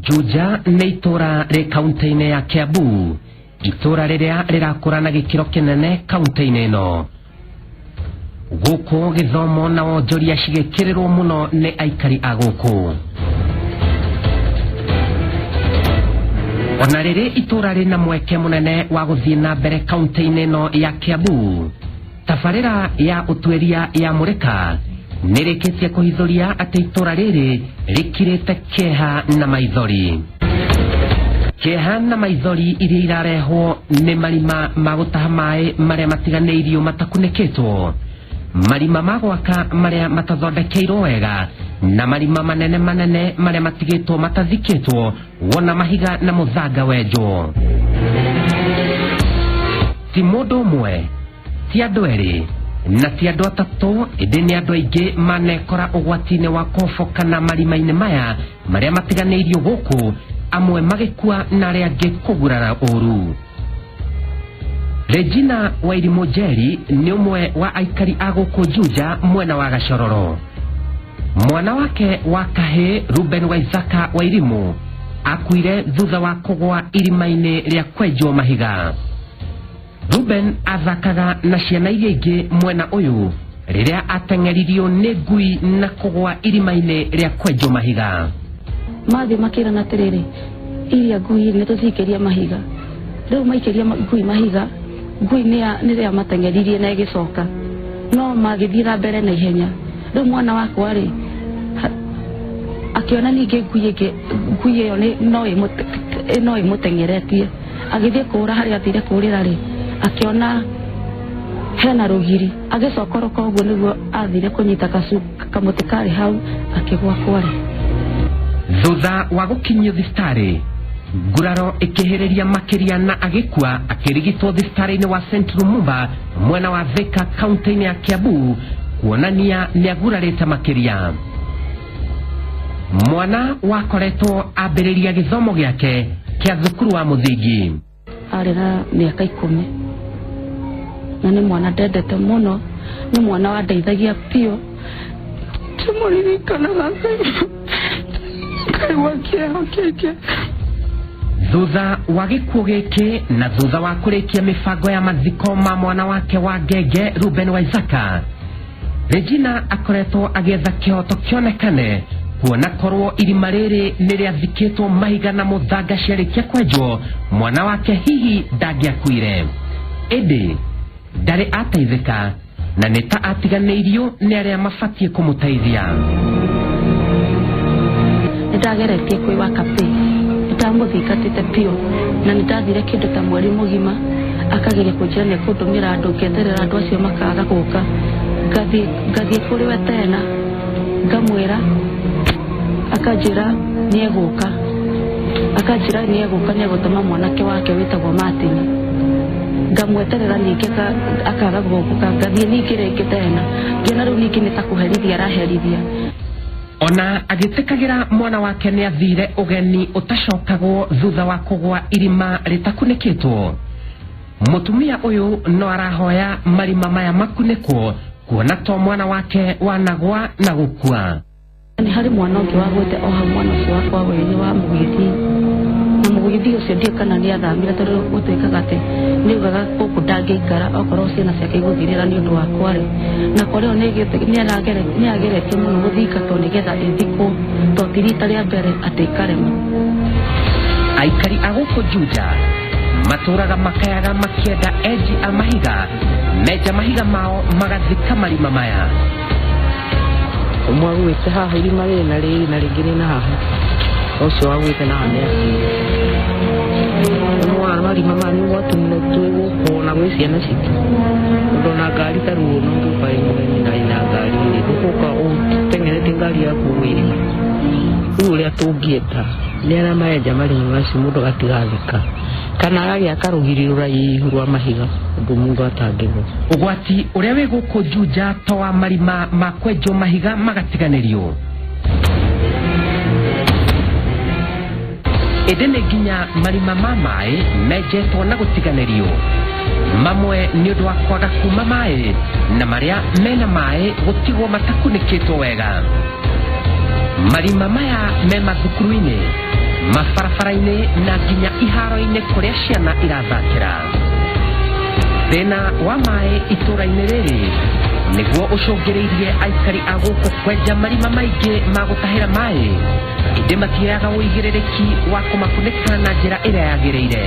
Juja nĩ itũũra rĩ kaunti-inĩ ya Kiambu, itũũra rĩrĩa rĩrakũra na gĩkĩro kĩnene kaunti-inĩ ĩno. Gũkũ gĩthomo na wonjoria cigĩkĩrĩrwo mũno nĩ aikari a gũkũ. Ona rĩrĩ itũũra rĩna mweke mũnene wa gũthiĩ na mbere kaunti-inĩ ĩno ya Kiambu, tabarĩra ya ũtuĩria ya Mũrĩka nĩrĩkĩtie kũhithũria atĩ itũũra rĩrĩ rĩkirĩte kĩeha na maithori. Kĩeha na maithori iria irarehwo nĩ marima ma gũtaha maĩ marĩa matiganĩirio matakunĩkĩtwo, marima ma gwaka marĩa matathondekeirwo wega, na marima manene manene marĩa matigĩtwo matathikĩtwo wona mahiga na mũthanga wenjwo. Ti mũndũ ũmwe, ti andũ erĩ, na ti andũ atatũ, ĩndĩ nĩ andũ aingĩ manekora ũgwati-inĩ wa kũhobokana marima-inĩ maya marĩa matiganĩirio gũkũ, amwe magĩkua na arĩa angĩ kũgurara ũru. Regina Wairimu Njeri nĩ ũmwe wa aikari a gũkũ Juja mwena wa Gacororo. Mwana wake wa kahĩ Ruben Waithaka Wairimu akuire thutha wa kũgwa irima-inĩ rĩa kwenjwo mahiga. Ruben athakaga na ciana iria ingĩ mwena ũyũ rĩrĩa ateng'eririo nĩ ngui na kũgwa irima-inĩ rĩa kwenjwo mahiga. Mathiĩ makĩrana atĩrĩrĩ, iria ngui nĩ tũcikĩria mahiga. Rĩu maikĩria ngui mahiga, ngui nĩ rĩa mateng'eririe na ĩgĩcoka. No magĩthiĩ na mbere na ihenya. Rĩu mwana wakwa rĩ, akĩona ningĩ ngui ĩngĩ, ngui ĩyo no ĩmũteng'eretie. Agĩthiĩ kũũra harĩa athire kũũrĩra rĩ, akĩona hena rũgiri. Agĩcokoroka ũguo nĩguo athire kũnyita kamũtĩ karĩ hau, akĩgwa kware. Thutha wa gũkinyio thibitarĩ, nguraro ĩkĩhĩrĩria makĩria na agĩkua akĩrigitwo thibitarĩ-inĩ wa St Lumumba mwena wa Thika kaunti-inĩ ya Kiambu, kuonania nĩagurarĩte makĩria. Mwana wakoretwo ambĩrĩria gĩthomo gĩake kĩa thukuru wa mũthingi. Arĩ na mĩaka 10 na nĩ mwana ndendete mũno, nĩ mwana wandeithagia biũ. Ndĩmũririkanaga ngaigua kĩeha kĩingĩ. Thutha wa gĩkuũ gĩkĩ na thutha wa kũrĩkia mĩbango ya mathiko ma mwana wake wa ngenge Ruben Waithaka, Regina akoretwo agĩetha kĩhoto kĩonekane kuona korwo irima rĩrĩ nĩ rĩathikĩtwo mahiga na mũthanga ciarĩkia kwenjwo, mwana wake hihi ndangĩakuire. Ĩndĩ ndarĩ ateithĩka na nĩ ta atiganĩirio nĩ arĩa mabatiĩ kũmũteithia. Nĩ ndageretie kwĩwaka pay, nĩ ndamũthingatĩte biũ na nĩ ndathire kĩndũ ta mweri mũgima, akageria kũnjĩra nĩ ekũndũmĩra andũ, ngeterera andũ acio makaga gũka. Ngathiĩ kũrĩ we tena ngamwĩra, akanjĩra nĩ egũka, akanjĩra nĩ egũka, nĩ egũtũma mwanake wake wĩtagwo Martin. Ngamweterera ningĩ akaga gũka, ngathiĩ ningĩ rĩngĩ tena, ngĩona rĩu ningĩ nĩ ta kũherithia araherithia. Ona agĩtĩkagĩra mwana wake nĩ athire ũgeni ũtacokagwo thutha wa kũgwa irima rĩtakunĩkĩtwo. Mũtumia ũyũ no arahoya marima maya makunĩkwo kuona to mwana wake wanagwa na gũkua. Nĩ harĩ mwana ũngĩ wagwĩte o hau, mwana ũcio wakwa we nĩ wa mũgĩthi, na mũgĩthi ũcio ndiũĩ kana nĩ athamire, tondũ gũtuĩkaga atĩ nĩ augaga gũkũ ndangĩikara okorwo ciana ciake igũthirĩra nĩ ũndũ wakwa rĩ. Na kwa rĩo nĩ ageretie mũno gũthingatwo nĩgetha ĩthikwo, to ti rita rĩa mbere atĩ ĩkarema. Aikari a gũkũ Juja matũraga makayaga makĩenda enji a mahiga menja mahiga mao magathika marima maya. Ũmwe agwĩte haha irima rĩrĩ na rĩrĩ na rĩngĩ rĩna haha, ũcio wagwĩte na haha nĩ akuire. Nĩwona marima maya nĩ ũgwati mũno twĩ gũkũ na gwĩ ciana citũ, tondũ ona ngari ta rĩu ona ũngĩũka wĩ mũgeni na wĩna ngari rĩ, ndũgũka ũteng'erete ngari yaku ũgwe irima. Rĩu ũrĩa tũngĩenda nĩ arĩa marenja marima macio mũndũ agatigathika, kana agagĩaka rũgiri rũraihu rwa mahiga ũndũ mũndũ atangĩgwa. Ũgwati ũrĩa wĩ gũkũ Juja to wa marima ma kwenjwo mahiga magatiganĩrio, ĩndĩ nĩ nginya marima ma maĩ menjetwo na gũtiganĩrio, mamwe nĩ ũndũ wa kwaga kuma maĩ na marĩa mena maĩ gũtigwo matakunĩkĩtwo wega. Marima maya me mathukuru-inĩ, Mabarabara-inĩ na nginya iharo-inĩ kũrĩa ciana irathakĩra. Thĩna wa maĩ itũra-inĩ rĩrĩ nĩguo ũcũngĩrĩirie aikari a gũkũ kwenja marima maingĩ ma gũtahĩra maĩ, ĩndĩ matioyaga ũigĩrĩrĩki wa kũmakunĩka na njĩra ĩrĩa yagĩrĩire.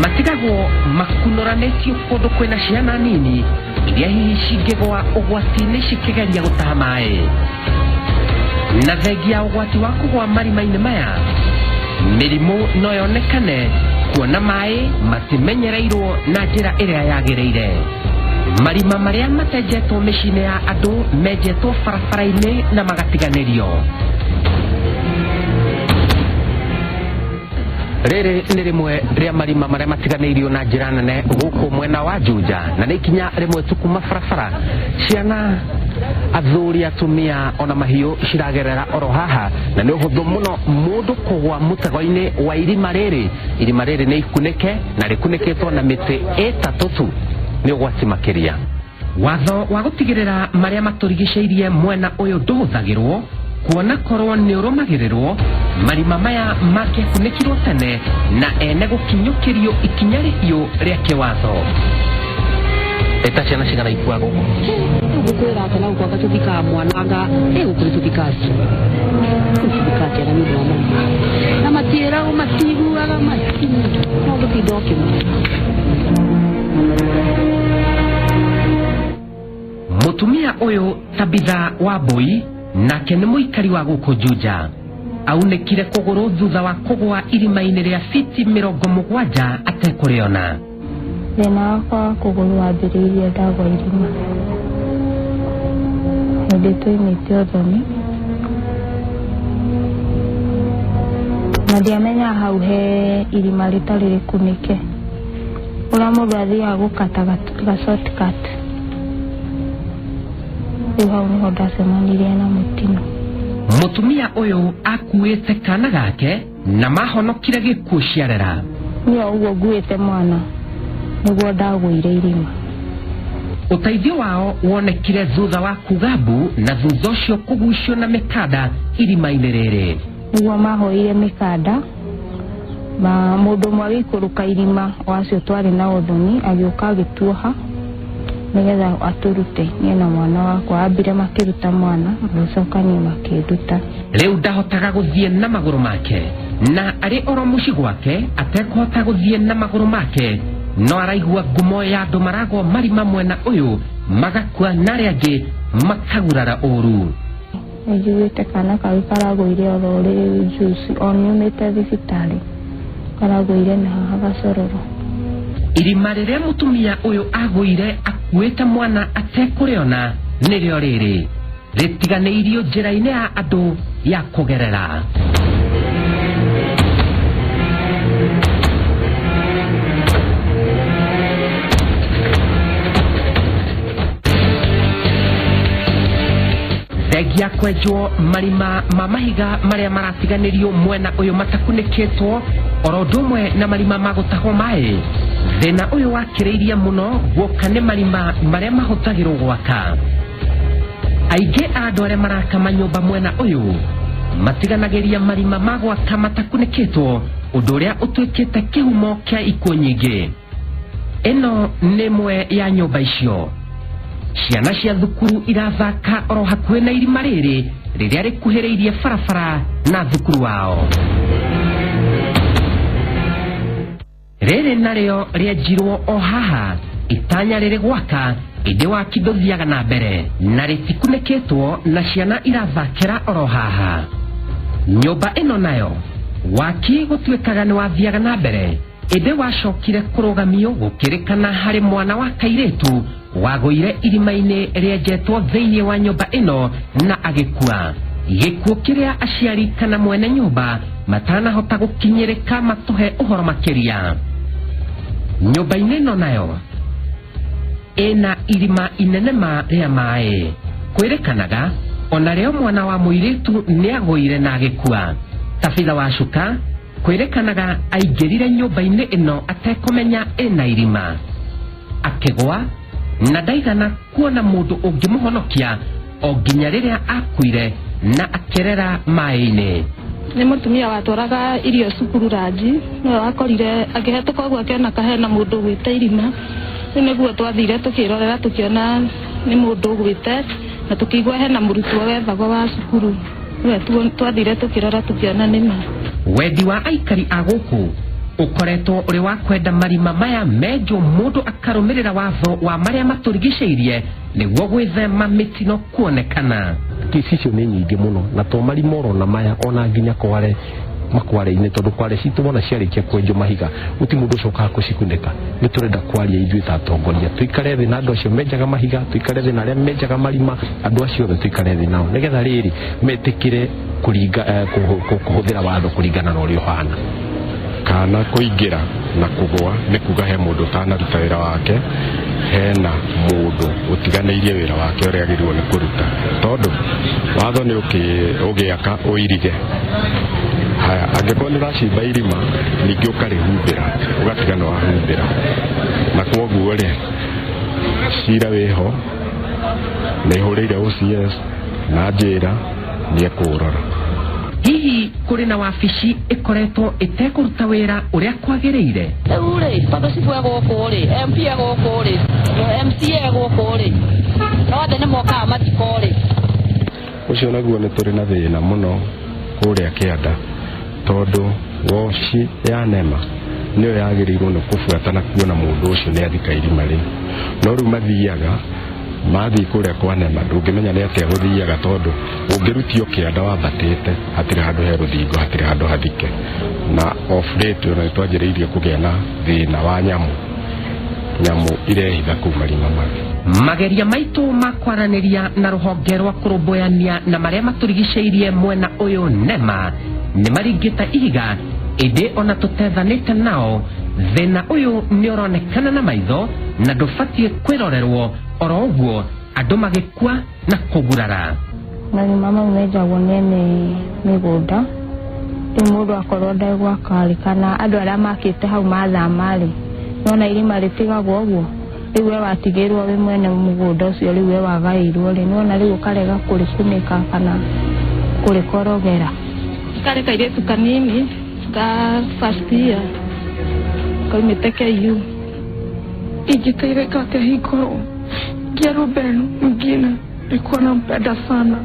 Matigagwo makunũranĩtio kũndũ kwĩna ciana nini iria hihi cingĩgwa ũgwati-inĩ cikĩgeria gũtaha maĩ. Na thengia ya ũgwati wa kũgwa marima-inĩ maya, mĩrimũ no yonekane kuona maĩ matimenyereirwo na njĩra ĩrĩa yagĩrĩire. Marima marĩa matenjetwo mĩciĩ-inĩ ya andũ menjetwo barabara-inĩ na magatiganĩrio. Rĩrĩ nĩ rĩmwe rĩa marima marĩa matiganĩirio na njĩra nene gũkũ mwena wa Juja, na nĩ ikinya rĩmwe tu kuma barabara. Ciana, athuri, atumia ona mahiũ ciragerera oro haha, na nĩ ũhũthũ mũno mũndũ kũgwa mũtego-inĩ wa irima rĩrĩ. Irima rĩrĩ nĩ ikunĩke na rĩkunĩkĩtwo na mĩtĩ ĩtatũ tu, nĩ ũgwati makĩria. Watho wa gũtigĩrĩra marĩa matũrigicĩirie mwena ũyũ ndũhũthagĩrwo, kuona korwo nĩ ũrũmagĩrĩrwo, marima maya mangĩakunĩkirwo tene na ene gũkinyũkĩrio ikinya rĩhiũ rĩa kĩwatho. Eta ciana cigana ikua gũkũ? Ngũkwĩra atĩ na gũkwanga tũthikaga mwana anga ĩ gũkũ nĩ tũthikaga tũthikaga ciana nĩ ũndũ wa marima na matiĩragwo matiguaga mati no gũtinda ũkĩmera. Mũtumia ũyũ Tabitha Wambui nake nĩ mũikari wa gũkũ Juja. Aunĩkire kũgũrũ thutha wa kũgwa irima-inĩ rĩa fiti 70 atekũrĩona. Thĩna wakwa wa kũgũrũ wambĩrĩirie ndagwa irima hĩndĩ twaimĩte ũthoni, na ndiamenyaga hau he irima rĩtarĩ rĩkunĩke, ũrĩa mũndũ athiaga gũkata ga shortcut. Rĩu hau nĩho ndacemanirie na mũtino. Mũtumia ũyũ akuĩte kana gake na mahonokire gĩkuũ ciarera. Niĩ o ũguo nguĩte mwana nĩguo ndagũire irima. Ũteithio wao wonekire thutha wa kuga mbu na thutha ũcio kũgucio na mĩkanda irima-inĩ rĩrĩ. Nĩguo mahoire mĩkanda, ma mũndũ ũmwe agĩikũrũka irima o acio twarĩ na ũthoni agĩũka agĩtuoha nĩgetha atũrute niĩ na mwana wakwa. Ambire makĩruta mwana, magĩcoka niĩ makĩnduta. Rĩu ndahotaga gũthiĩ na magũrũ make, na arĩ oro mũciĩ gwake atekũhota gũthiĩ na magũrũ make, no araigua ngumo ya andũ maragwo marima mwena ũyũ magakua na arĩa angĩ makagurara ũru. Nĩnjiguĩte kana kau karagũire oro rĩu juice o nyumĩte thibitarĩ, karagũire na haha gacororo. Irima rĩrĩa mũtumia ũyũ agũire akuĩte mwana atekũrĩona nĩrĩo rĩrĩ rĩtiganĩirio njĩra-inĩ ya andũ ya kũgerera. Thengia kwenjwo marima ma mahiga marĩa maratiganĩrio mwena ũyũ matakunĩkĩtwo oro ũndũ ũmwe na marima ma gũtahwo maĩ, thĩna ũyũ wakĩrĩirie mũno guoka nĩ marima marĩa mahũthagĩrwo gwaka. Aingĩ a andũ arĩa maraka manyũmba mwena ũyũ matiganagĩria marima ma gwaka matakunĩkĩtwo, ũndũ ũrĩa ũtuĩkĩte kĩhumo kĩa ikuũ nyingĩ. Ĩno nĩ ĩmwe ya nyũmba icio. Ciana cia thukuru irathaka oro hakuhĩ na irima rĩrĩ rĩrĩa rĩkuhĩrĩirie barabara na thukuru wao. Rĩrĩ narĩo rĩenjirwo o haha itanya rĩrĩ gwaka, ĩndĩ waki ndũthiaga na mbere na rĩtikunĩkĩtwo na ciana irathakĩra oro haha. Nyũmba ĩno nayo waki gũtuĩkaga nĩ wathiaga na mbere, ĩndĩ wacokire kũrũgamio gũkĩrĩkana harĩ mwana wa kairĩtu wagũire irima-inĩ rĩenjetwo thĩinĩ wa nyũmba ĩno na agĩkua. Gĩkuũ kĩrĩa aciari kana mwene nyũmba matanahota gũkinyĩrĩka matũhe ũhoro makĩria. Nyũmba-inĩ ĩno nayo ĩna irima inene ma rĩa maĩ. Kwĩrĩkanaga ona rĩo mwana wa mũirĩtu nĩagũire na agĩkua. Tabitha wa Cuka kwĩrĩkanaga aingĩrire nyũmba-inĩ ĩno atekũmenya ĩna irima, akĩgwa na ndaigana kuona mũndũ ũngĩmũhonokia o nginya rĩrĩa akuire na akĩrera maĩ-inĩ. Nĩ mũtumia watwaraga irio cukuru ranji, nĩwe wakorire akĩhetũka ũguo akĩona kahena mũndũ ũgwĩte irima. Rĩu nĩguo twathire tũkĩrorera tũkĩona nĩ mũndũ ũgwĩte na tũkĩigua hena mũrutwo wethagwo wa cukuru. Nĩwe twathire tũkĩrora tũkĩona nĩma. Wendi wa aikari a gũkũ ũkoretwo ũrĩ wa kwenda marima maya menjwo mũndũ akarũmĩrĩra watho wa marĩa matũrigicĩirie nĩguo gwĩthema mĩtino kuonekana. Kesi icio nĩ nyingĩ mũno na to marima orona maya ona nginya kware makware-inĩ tondũ kware citũ wona ciarĩkia kwenjwo mahiga gũti mũndũ ũcokaga kũcikunĩka. Nĩ tũrenda kwaria ithuĩ ta atongoria tũikare thĩ na andũ acio menjaga mahiga, tũikare thĩ na arĩa menjaga marima, andũ acio othe tũikare thĩ nao nĩgetha rĩrĩ metĩkĩre kũringa kũhũthĩra watho kũringana na ũrĩa ũhana. Kana kũingĩra na kũgũa nĩ kuga he mũndũ ũtanaruta wĩra wake, hena mũndũ ũtiganĩirie wĩra wake ũrĩa agĩrĩirwo nĩ kũruta, tondũ watho nĩ ũgĩaka ũirige. Haya, angĩkorwo nĩ ũracimba irima ningĩ ũkarĩhumbĩra ũgatiga nĩ wahumbĩra, na kwoguo rĩ cira wĩho nĩ hũrĩire OCS na njĩra nĩ ekũũrora. Hihi kũrĩ na wabici ĩkoretwo ĩtekũruta wĩra ũrĩa kwagĩrĩire? Rĩu rĩ tondũ cibũ e gũkũ rĩ, MP e gũkũ rĩ, MCA e gũkũ rĩ, na othe nĩ mokaga mathiko rĩ. Ũcio naguo nĩ tũrĩ na thĩna mũno kũrĩa kĩanda tondũ wabici ya NEMA nĩyo yagĩrĩirwo nĩ kũbuata na kuona mũndũ ũcio nĩ athika irima rĩu, no rĩu mathiaga mathiĩ kũrĩa kwa NEMA ndũngĩmenya nĩ atĩa gũthiaga tondũ ũngĩrutio kĩanda wambatĩte hatirĩ handũ he rũthingo, hatirĩ handũ hathike, na off late ona nĩ twanjĩrĩirie kũgĩa na thĩna wa nyamũ irehitha kũu marima mangĩ. Mageria maitũ ma kwaranĩria na rũhonge rwa kũrũmbũyania na marĩa matũrigicĩirie mwena ũyũ NEMA nĩ maringĩte ihiga, ĩndĩ ona tũtethanĩte nao thĩna ũyũ nĩ ũronekana na maitho na ndũbatiĩ kwĩrorerwo oro ũguo andũ magĩkua na kũgurara. Marima mau menjagwo nĩ ene mĩgũnda, rĩu mũndũ akorwo ndegwaka rĩ kana andũ arĩa makĩte hau mathama rĩ, nona irima rĩtigagwo ũguo, rĩu we watigĩrwo wĩ mwene mũgũnda ũcio, rĩu we wagaĩirwo rĩ, nona rĩu ũkarega kũrĩkunĩka kana kũrĩkorogera. Karĩ kairĩtu kanini ka first year kaumĩte KU. Ingĩteithĩka atĩa hingũrwo ngia Ruben mwingine nilikuwa nampenda sana,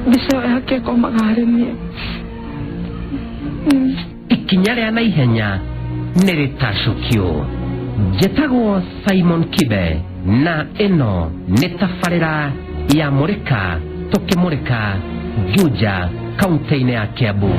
mbica ĩyo yake ĩkomaga harĩ niĩ. Ikinya rĩa naihenya nĩ rĩtacũkio. Njĩtagwo Simon Kibe na ĩno nĩ tabarĩra ya Mũrĩka tũkĩmũrĩka Juja kaunti-inĩ ya Kiambu.